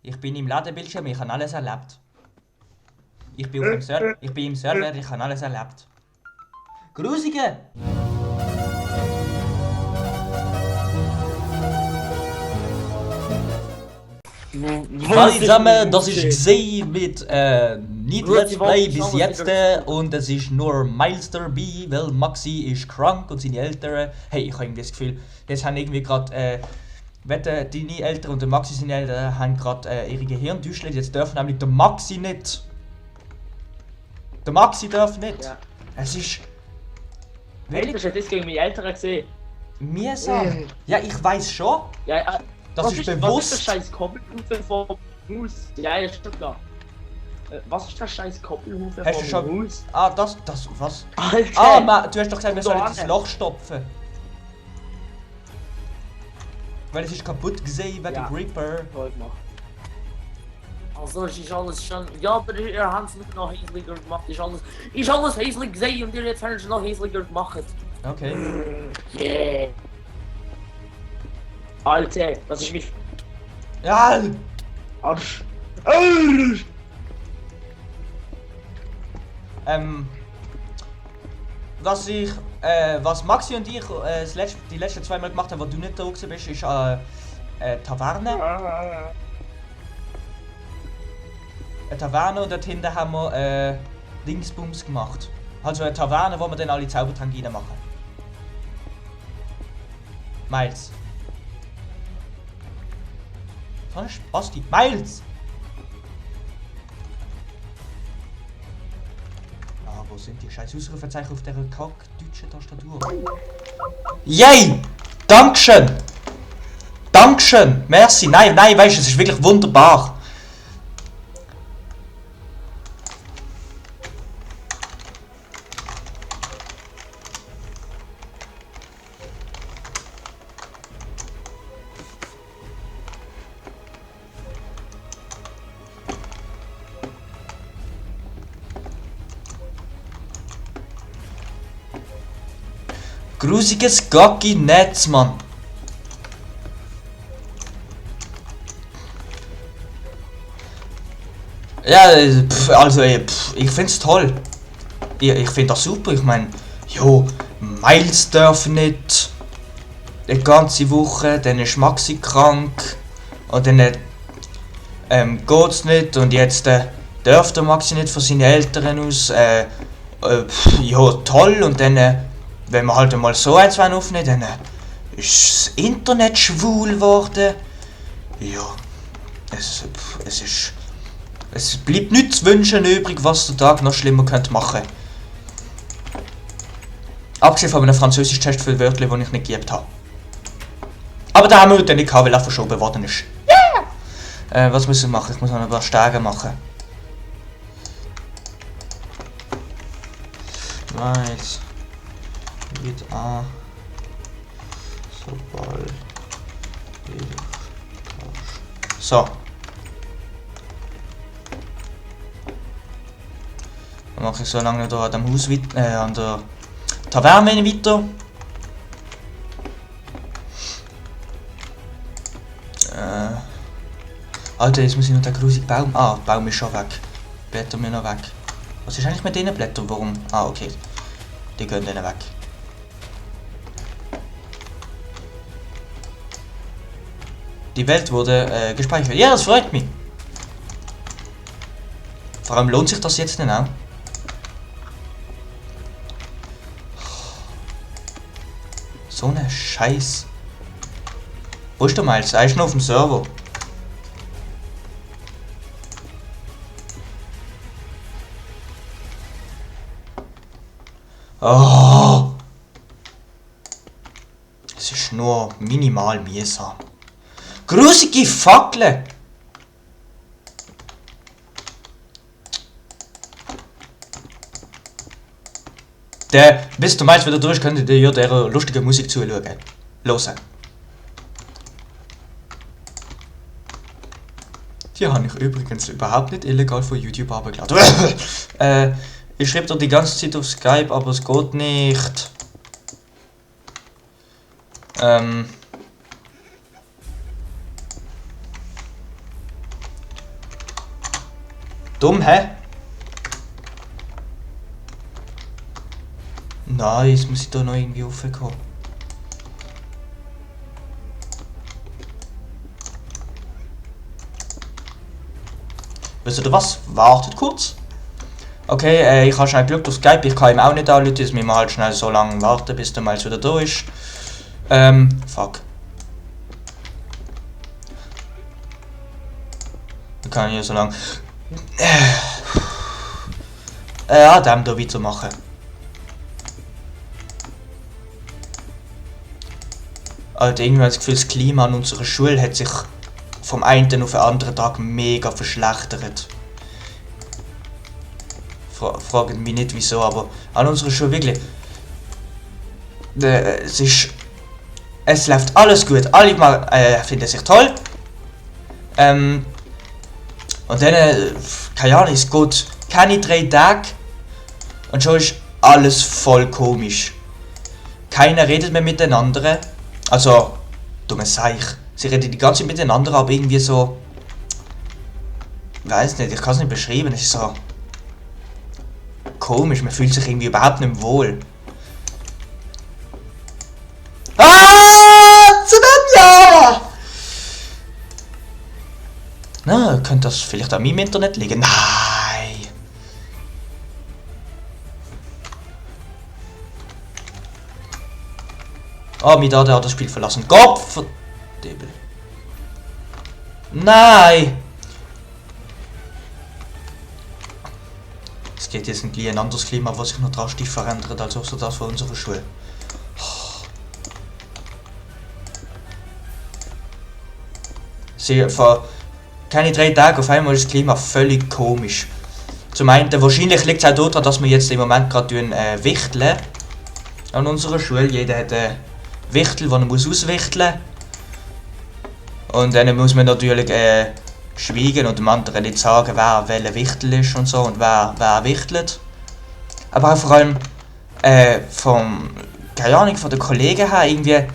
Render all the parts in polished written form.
Ich bin im Ladebildschirm, ich habe alles erlebt. Ich bin auf dem Server, ich bin im Server, ich habe alles erlebt. Grusige! Hallo zusammen, das ist Xay mit nicht Let's Play bis jetzt und es ist nur Miles dabei, weil Maxi ist krank und seine Eltern, hey, ich habe irgendwie das Gefühl, jetzt haben irgendwie gerade, deine Eltern und der Maxi seine Eltern haben gerade ihre Gehirntäuschung, jetzt dürfen nämlich der Maxi nicht. Der Maxi darf nicht. Ja. Es ist Hey, du hast ja das gegen meine Eltern gesehen. mühsam. Ja, ich weiß schon, Ja, das was ist Was ist bewusst. der scheiß Koppelhufe vom Haus? Ja, ist schon klar. Was ist der scheiß Koppelhufe Hast du vom schon. Haus? Ah, das, was? Alter! Du hast doch gesagt, wir sollen das Loch stopfen. Weil es ist kaputt gesehen wegen Ja. Creeper. Toll gemacht. Also es ist alles schon. Ja, aber ihr habt es nicht noch hässlicher gemacht. Ist alles hässlich gesehen und ihr jetzt habt es noch hässlicher gemacht. Okay. Yeah. Alter, das ist wie Ja! Arsch. Ähm. Was Maxi und ich die letzten 2 Mal gemacht haben, wo du nicht da gewesen bist, ist Taverne. Eine Taverne und dort hinten haben wir Dingsbums gemacht. Also eine Taverne, wo wir dann alle Zaubertränke reinmachen. Miles. So ein Spasti. Miles! Ah, wo sind die scheiß Ausrufezeichen auf dieser kack-deutschen Tastatur? Yay! Dankeschön! Dankeschön! Merci! Nein, weißt du, es ist wirklich wunderbar! Grusiges Gacki-Netz, Mann. Ja, ich find's toll. Ich find das super. Ich mein, jo, Miles darf nicht. Die ganze Woche, dann ist Maxi krank. Und dann geht's nicht. Und jetzt darf der Maxi nicht von seinen Eltern aus. Ja, toll. Und dann. Wenn wir halt mal so eins aufnehmen, dann ist das Internet schwul geworden. Ja, es bleibt nichts zu wünschen übrig, was der Tag noch schlimmer könnte machen. Abgesehen von einem Französisch-Test für Wörter, die ich nicht geübt habe. Aber da haben wir heute nicht gehabt, weil er verschoben worden ist. Yeah! Was muss ich machen? Ich muss noch ein paar Stege machen. Right. Mit A. Sobald. So. Dann mache ich so lange da an dem Haus an der Taverne weiter. Alter, jetzt muss ich noch den grusigen Baum. Ah, der Baum ist schon weg. Blätter mir noch weg. Was ist eigentlich mit diesen Blättern? Warum? Ah, okay. Die gehen dann weg. Die Welt wurde gespeichert. Ja, das freut mich. Vor allem lohnt sich das jetzt denn auch. So eine Scheiß. Wo ist der Miles? Er ist noch auf dem Server. Oh. Es ist nur minimal mühsam. Grusige Fackeln! Bis du Miles wieder durch könnt ihr ja der lustige Musik zuschauen. Hören. Die habe ich übrigens überhaupt nicht illegal von YouTube abgeladen. Ich schreibe da die ganze Zeit auf Skype, aber es geht nicht. Dumm, hä? Nein, jetzt muss ich da noch irgendwie raufkommen. Wisst ihr was? Wartet kurz. Okay, ich habe schnell Glück auf Skype. Ich kann ihm auch nicht anrufen, jetzt müssen wir halt schnell so lange warten, bis der mal wieder da ist. Fuck. Dann kann ich ja so lange dem da weitermachen. Alter, irgendwie habe ich das Gefühl, das Klima an unserer Schule hat sich vom einen auf den anderen Tag mega verschlechtert. Fragen mich nicht wieso, aber an unserer Schule wirklich. Es läuft alles gut. Alle finden sich toll. Und dann, keine Ahnung, es geht keine 3 Tage und schon ist alles voll komisch. Keiner redet mehr mit den anderen. Also, dummes Seich. Sie reden die ganze Zeit miteinander, aber irgendwie so. Ich weiß nicht, ich kann es nicht beschreiben. Es ist so komisch, man fühlt sich irgendwie überhaupt nicht wohl. Svenja! Na, könnte das vielleicht an meinem Internet liegen? Nein! Oh, mein Dada hat das Spiel verlassen. Gott! Nein! Es geht jetzt ein anderes Klima, was sich noch drastisch verändert, als auch so das von unserer Schule. Vor keine 3 Tagen auf einmal ist das Klima völlig komisch. Zum einen, wahrscheinlich liegt es auch daran, dass wir jetzt im Moment gerade wichteln an unserer Schule. Jeder hat einen Wichtel, den er muss auswichteln muss. Und dann muss man natürlich schweigen und dem anderen nicht sagen, wer welcher Wichtel ist und so und wer wichtelt. Aber auch vor allem keine Ahnung, von den Kollegen her irgendwie.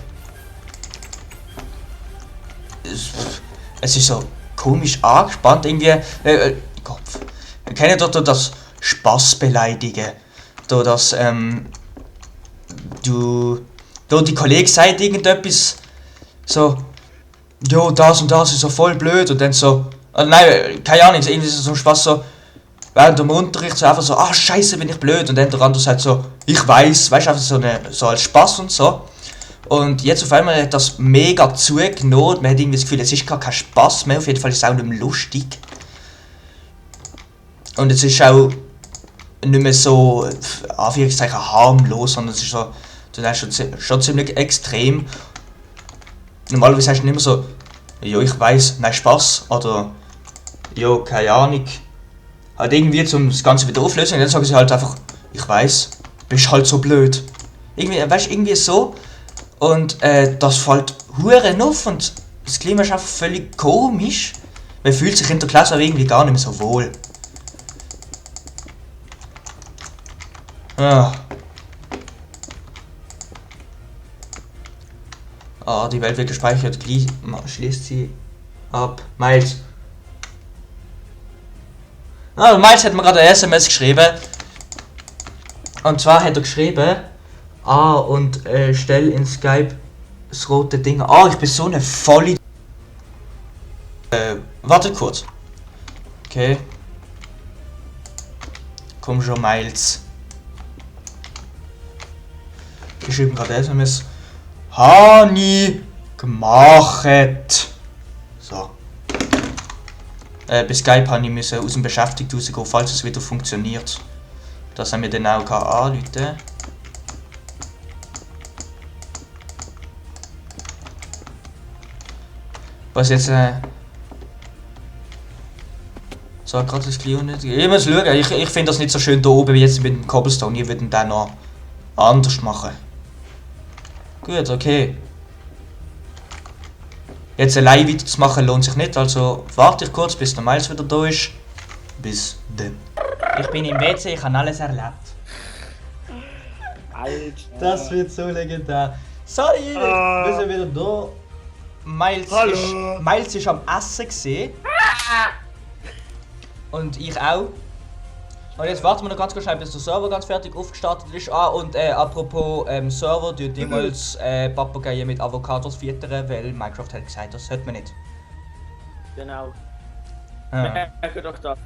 Es ist so komisch angespannt, irgendwie. Kopf. Wir kennen doch das Spaß beleidigen. Da das, die Kollegen sagt irgendetwas so, jo, das und das ist so voll blöd und dann so, nein, keine Ahnung, irgendwie so ein Spaß so, während dem Unterricht so einfach so, scheiße, bin ich blöd und dann der andere sagt so, ich weiß, weißt du, einfach so als Spaß und so. Und jetzt auf einmal hat das mega zugenommen. Man hat irgendwie das Gefühl, es ist gar kein Spaß mehr. Auf jeden Fall ist es auch nicht mehr lustig. Und es ist auch nicht mehr so, Anführungszeichen, harmlos, sondern es ist so, das ist schon ziemlich extrem. Normalerweise heißt es nicht mehr so, jo, ich weiß, nein, Spaß. Oder, jo, keine Ahnung. Halt irgendwie, um das Ganze wieder aufzulösen. Und dann sagen sie halt einfach, ich weiß, bist halt so blöd. Irgendwie, weißt du, irgendwie so. Und das fällt Huren auf und das Klima ist einfach völlig komisch. Man fühlt sich in der Klasse aber irgendwie gar nicht mehr so wohl. Die Welt wird gespeichert, gleich schließt sie ab. Miles. Miles hat mir gerade eine SMS geschrieben. Und zwar hat er geschrieben, und stell in Skype das rote Ding. Ich bin so eine volle. Warte kurz. Okay. Komm schon, Miles. Ich schreibe gerade SMS. Hani gemacht. So. Bei Skype habe ich aus dem Beschäftigten rausgehen, falls es wieder funktioniert. Das haben wir dann auch anrufen. Was jetzt so gerade das Klima nicht. Ich muss schauen, ich finde das nicht so schön da oben wie jetzt mit dem Cobblestone. Ich würde ihn dann noch anders machen. Gut, okay. Jetzt allein weiterzumachen lohnt sich nicht, also warte ich kurz, bis der Miles wieder da ist. Bis dann. Ich bin im WC, ich habe alles erlebt. Alter. Das wird so legendär. Sorry, wir sind wieder da. Miles ist am Essen gesehen. Und ich auch. Und jetzt warten wir noch ganz kurz, bis der Server ganz fertig aufgestartet ist. Ah, und apropos Server, tut niemals Papageien mit Avocados füttern, weil Minecraft hat gesagt, das sollte man nicht. Genau. Ah. Merke doch das.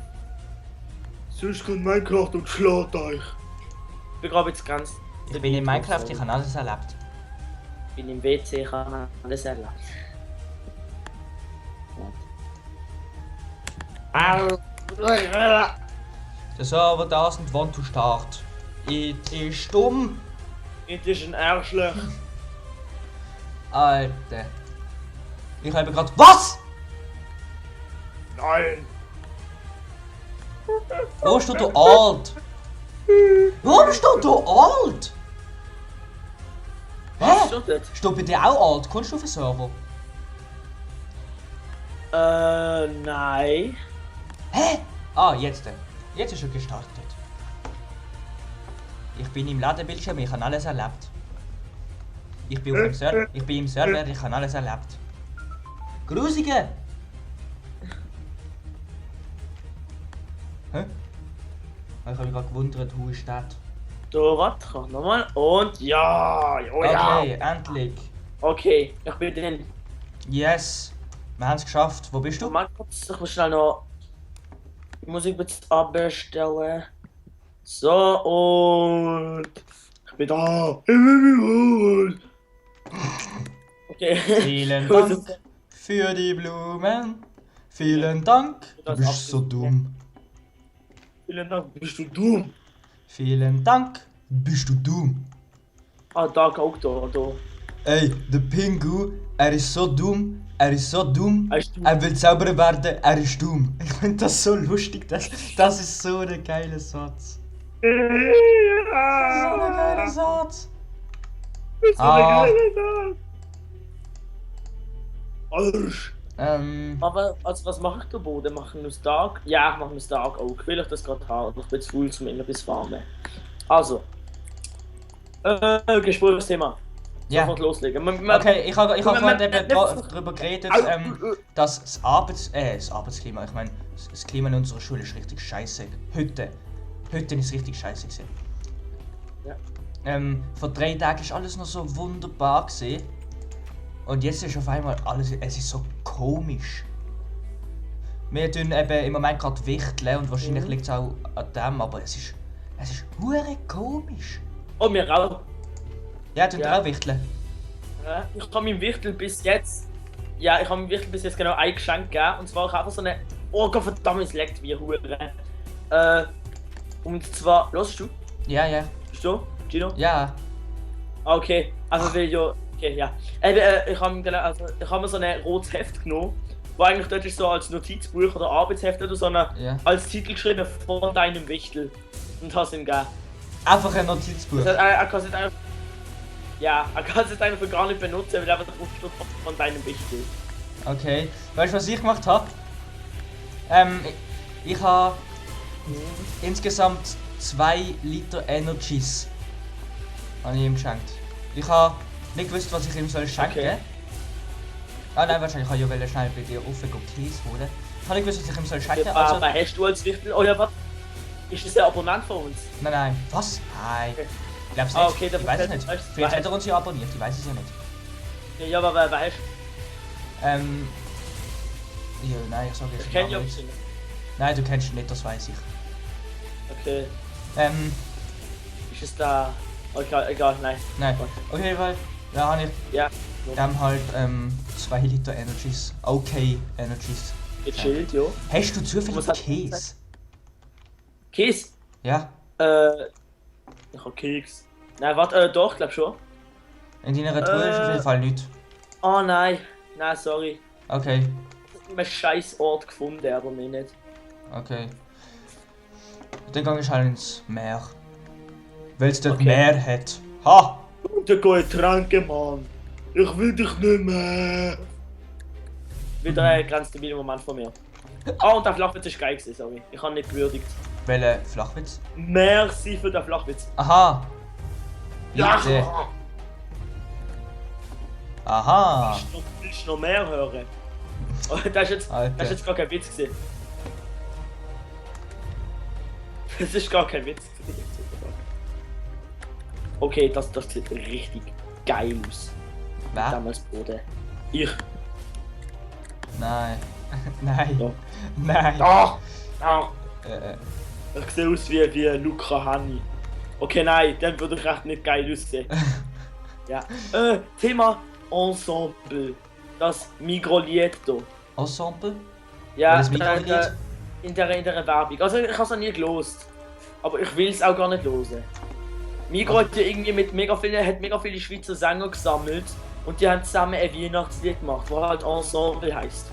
Sonst kommt Minecraft und schlägt euch. Ich bin gerade jetzt ganz. Ich bin in Minecraft, ich habe alles erlebt. Ich bin im WC, ich habe alles erlebt. Der Server doesn't want to start. It ist dumm. Es ist ein Arschloch. Alter. Ich habe gerade. Was? Nein! Warum steht da alt? Warum steht da alt? Was Hä? steht dort? Steht bei dir auch alt? Kommst du auf den Server? Nein. Hä? Ah, jetzt. Jetzt ist er gestartet. Ich bin im Ladebildschirm, ich habe alles erlebt. Ich bin im Server, ich habe alles erlebt. Grusige! Hä? Ich habe mich gerade gewundert, wo ist das? Da, warte, nochmal. Und ja, oh ja. Okay, endlich. Okay, ich bin drin. Yes. Wir haben es geschafft. Wo bist du? Mal kurz, ich muss schnell noch die Musik jetzt abbestellen. So, und ich bin da. Ich will mich holen! Okay. Vielen Dank für die Blumen. Vielen Dank. Du bist so dumm. Vielen Dank. Bist du dumm? Vielen Dank. Bist du dumm? Ah, da auch da. Ey, der Pingu, er ist so dumm. Er ist so dumm. Er ist dumm. Er will Zauberer werden. Er ist dumm. Ich finde das so lustig. Das ist so ein geiler Satz. So ein geiler Satz. Ah. Arsch! Aber also, was mache ich da, Boden? Machen wir es Tag? Ja, ich mache es Tag auch. Will ich das gerade haben? Ich bin zu faul, um immer bis farmen. Also. Gesprächsthema. Ja. Sofort loslegen. Okay, ich habe gerade eben nicht- darüber geredet, dass das Arbeitsklima, ich meine, das Klima in unserer Schule ist richtig scheiße. Heute ist es richtig scheiße gewesen. Ja. Vor 3 Tagen ist alles noch so wunderbar gewesen. Und jetzt ist auf einmal alles, es ist so komisch. Wir tun eben im Moment gerade wichteln und wahrscheinlich liegt es auch an dem, aber es ist hure komisch. Oh, mir auch. Ja, tun Ja. auch wichteln. Ich habe meinem Wichtel bis jetzt. Ja, ich habe meinem Wichtel bis jetzt genau ein Geschenk gegeben. Und zwar ich einfach so eine. Oh Gott, verdammt, es leckt wie Hure. Und zwar. Hörst du? Ja, ja, Bist du? Gino? ja. Ah, okay. Also, weil ja. Okay, ja. Ich habe mir so ein rotes Heft genommen. Wo eigentlich dort ist so als Notizbuch oder Arbeitsheft oder so eine, Ja. als Titel geschrieben von deinem Wichtel. Und hast ihm gegeben. Einfach ein Notizbuch. Das heißt, er kann es nicht einfach. Ja, er kann es jetzt einfach gar nicht benutzen, weil er einfach drauf steht von deinem Wichtel. Okay. Weißt du, was ich gemacht habe? Ich habe insgesamt 2 Liter Energies an ihm geschenkt. Ich habe nicht gewusst, was ich ihm soll schenken. Okay. Ah nein, wahrscheinlich kann ich ja schnell bei dir offen Käse holen. Ich habe nicht gewusst, was ich ihm soll schenken. Was Also, hast du als Wichtel? Oh ja, was? Ist das ein Abonnent von uns? nein. Was? Nein. Okay. Ich glaub's nicht. Ah, okay, dann ich weiß es weißt nicht. du- Vielleicht weißt- hat er uns ja abonniert, ich weiß es ja nicht. Ja, aber wer weißt Ja, nein, ich sage jetzt ich kenne ja nicht. nicht. Nein, du kennst ihn nicht, das weiß ich. Okay, Ähm, ist es da. Okay, egal, nein. nein. Auf jeden Fall, da habe ich Ja, dann halt 2 Liter Energies. Okay, Energies. gechillt, ja. Hast du Was zufällig hat- Käse? Käse? Ja? Ich hab Keks. Nein, warte, doch, glaub schon. In deiner Truhe ist auf jeden Fall nichts. Oh nein, nein, sorry. Okay, Ich hab einen scheiß Ort gefunden, aber mir nicht. okay. Dann gehe ich halt ins Meer. Weil es dort Okay. Meer hat. Ha! Und dann geh ich tranken, Mann! Ich will dich nicht mehr! Wieder ein ganz stabiler Moment von mir. Ah, und der Flachwitz ist geil gewesen, sorry. Ich habe nicht gewürdigt. Welcher Flachwitz? Merci für den Flachwitz. Aha! Bitte! Ja! Aha! Willst du noch mehr hören? Oh, das ist jetzt gar kein Witz gewesen. Das ist gar kein Witz. Okay, das sieht richtig geil aus. Wer? Damals Boden. Ich. Nein. Nein. Doch. Nein. Ah! Ah! Äh, Ich sehe aus wie Luca Hanni. Okay, nein, dann würde ich echt nicht geil aussehen. Ja. Thema Ensemble. Das Migros-Lied hier. Ensemble? Ja, Das Migros-Lied? in der Werbung. Also ich habe es noch nie gelost. Aber ich will es auch gar nicht hören. Migros hat ja irgendwie mit mega viele Schweizer Sänger gesammelt und die haben zusammen ein Weihnachtslied gemacht, das halt Ensemble heisst.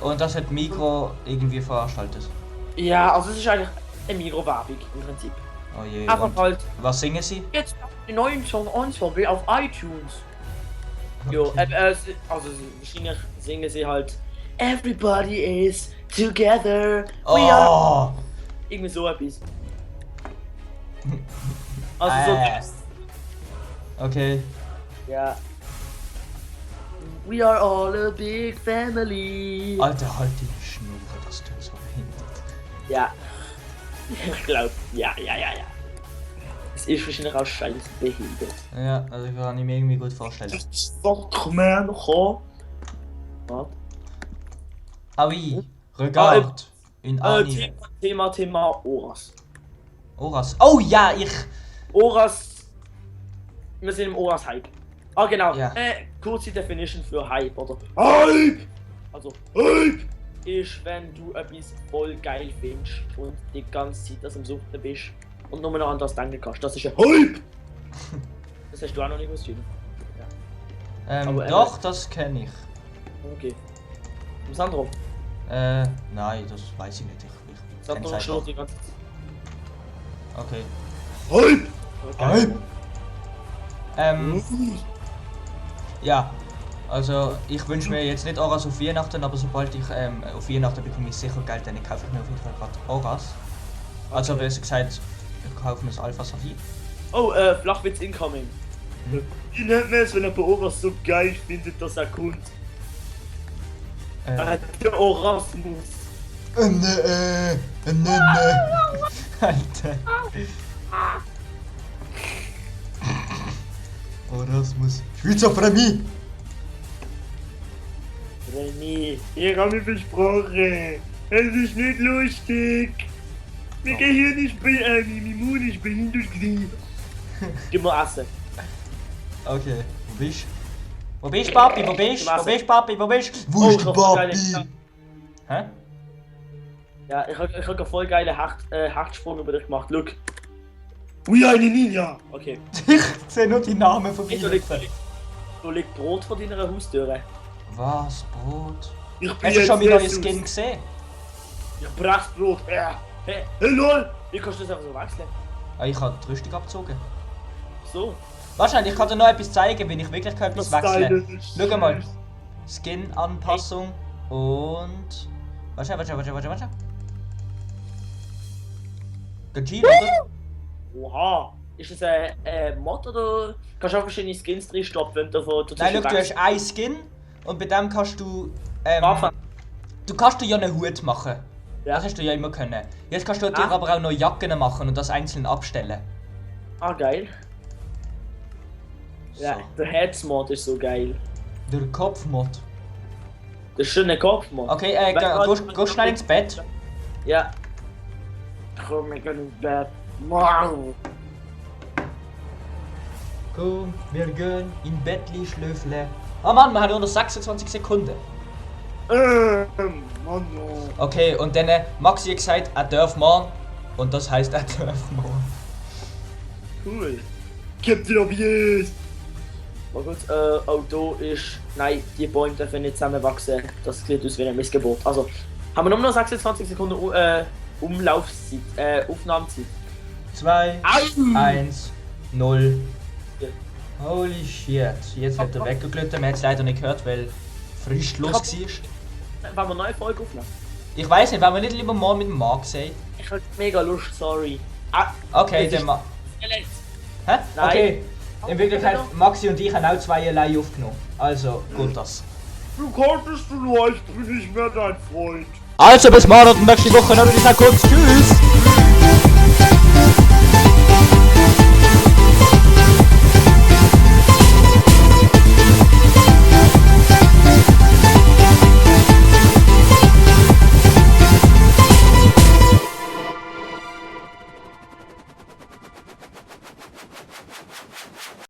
Und das hat Mikro irgendwie veranstaltet. Ja, also es ist eigentlich eine Migros-Werbung im Prinzip. Oh je. Aber Und halt was singen sie? jetzt den neuen Song Ensemble auf iTunes. Jo, also wahrscheinlich singen sie halt Everybody is together. We are. Oh! Irgendwie so etwas. Also Okay. so, ja. We are all a big family. Alter, halt die Schnur, das tut so behindert. Ja. Ich glaube, ja. Es ist wahrscheinlich auch scheiße behindert. Ja, also kann ich mir irgendwie gut vorstellen. Fuckman, komm. Was? Ah oui, regarde. In Anime. Thema Oras. Oras. Oh ja, ich. Oras. Wir sind im Oras-Hype. Ah, genau. Ja. Kurze Definition für Hype, oder? Hype! Also, Hype! ist, wenn du etwas voll geil findest und die ganze Zeit das am Suchten bist und nur noch an das denken kannst. Das ist ein Hype! Das hast du auch noch nicht gewusst, oder? Aber, Doch, das kenne ich. Okay. Und Sandro? Nein, das weiß ich nicht. Ich Sandro kenn's schlägt einfach. die ganze Zeit. Okay. Hype! Okay. Hype! Ja. Also, ich wünsche mir jetzt nicht Oras auf Weihnachten, aber sobald ich auf Weihnachten bekomme ich sicher Geld, dann kaufe ich mir auf jeden Fall gerade Oras. Also, besser gesagt, ich kaufe mir das Alpha Saphir. Oh, Flachwitz incoming. Wie nennt man es, wenn jemand Oras so geil findet, dass er kommt? Der Orasmus. Ne. Alter. Orasmus. Schweizer Prämie! René, ich habe mich versprochen. Es ist nicht lustig. Mein Gehirn ist mein Mund ist behindert gewesen. Gib mir Essen. Okay, wo bist du? Wo bist du, Papi? Wo bist du? Wo bist du, Papi? Wo bist du? Wo ist ich der hab voll Papi? geile- Hä? Ja, ich hab einen voll geilen Hechtsprung über dich gemacht. Look. Wie eine Ninja. Okay. Ich sehe nur die Namen von Hey, da liegt Brot vor deiner Haustür. Was? Brot? Ich bin Hast du jetzt schon wieder Jesus. neuen Skin gesehen? Ich brech's Brot. Ja. Hey, Hey lol. wie kannst du das einfach so wechseln? Ah, ich habe die Rüstung abgezogen. So. Wahrscheinlich, ich kann dir noch etwas zeigen, wenn ich wirklich etwas Das wechseln. Teil ist Schau mal. süß. Skin-Anpassung und... Warte. Gajin, oder? Oha. Ist das ein Mod oder kannst du auch verschiedene Skins drin stoppen, wenn du von Nein, schau, du hast einen Skin und bei dem kannst du... Waffen. Du kannst dir ja einen Hut machen. Ja. Das hast du ja immer können. Jetzt kannst du dir Ah. aber auch noch Jacken machen und das einzeln abstellen. Ah, geil. Ja, So. der Heads-Mod ist so geil. Der Kopfmod. Der schöne Kopf-Mod. Okay, Weil- geh schnell ins Bett. Ja. Komm, wir gehen ins Bett. Wow. Komm, wir gehen in Bettli schlöfle. Oh Mann, wir haben nur noch 26 Sekunden. Mann, oh. Okay, und dann Maxi hat gesagt, er darf morgen. Und das heißt, er darf morgen. Cool. Captain Obvious. Mal gut, auch da ist. Nein, die Bäume dürfen nicht zusammenwachsen. Das sieht aus wie ein Missgebot. Also, haben wir nur noch 26 Sekunden Umlaufzeit, Aufnahmezeit. 2, Au! 1, 0. Ja. Holy shit. Jetzt hat er weggeglitten. Man hat es leider nicht gehört, weil frisch los war. Wollen wir eine neue Folge aufnehmen? Ich weiß nicht, wollen wir nicht lieber morgen mit dem Marc sagen? Ich hab mega Lust, sorry. Ah, Okay, das dann ist- ma... Skelett. Hä? Nein. Okay. In Wirklichkeit, Maxi und ich haben auch zweierlei aufgenommen. Also, gut das. Du konntest du nur, ich bin nicht mehr dein Freund. Also bis morgen und nächste Woche noch. Ich sag kurz Tschüss.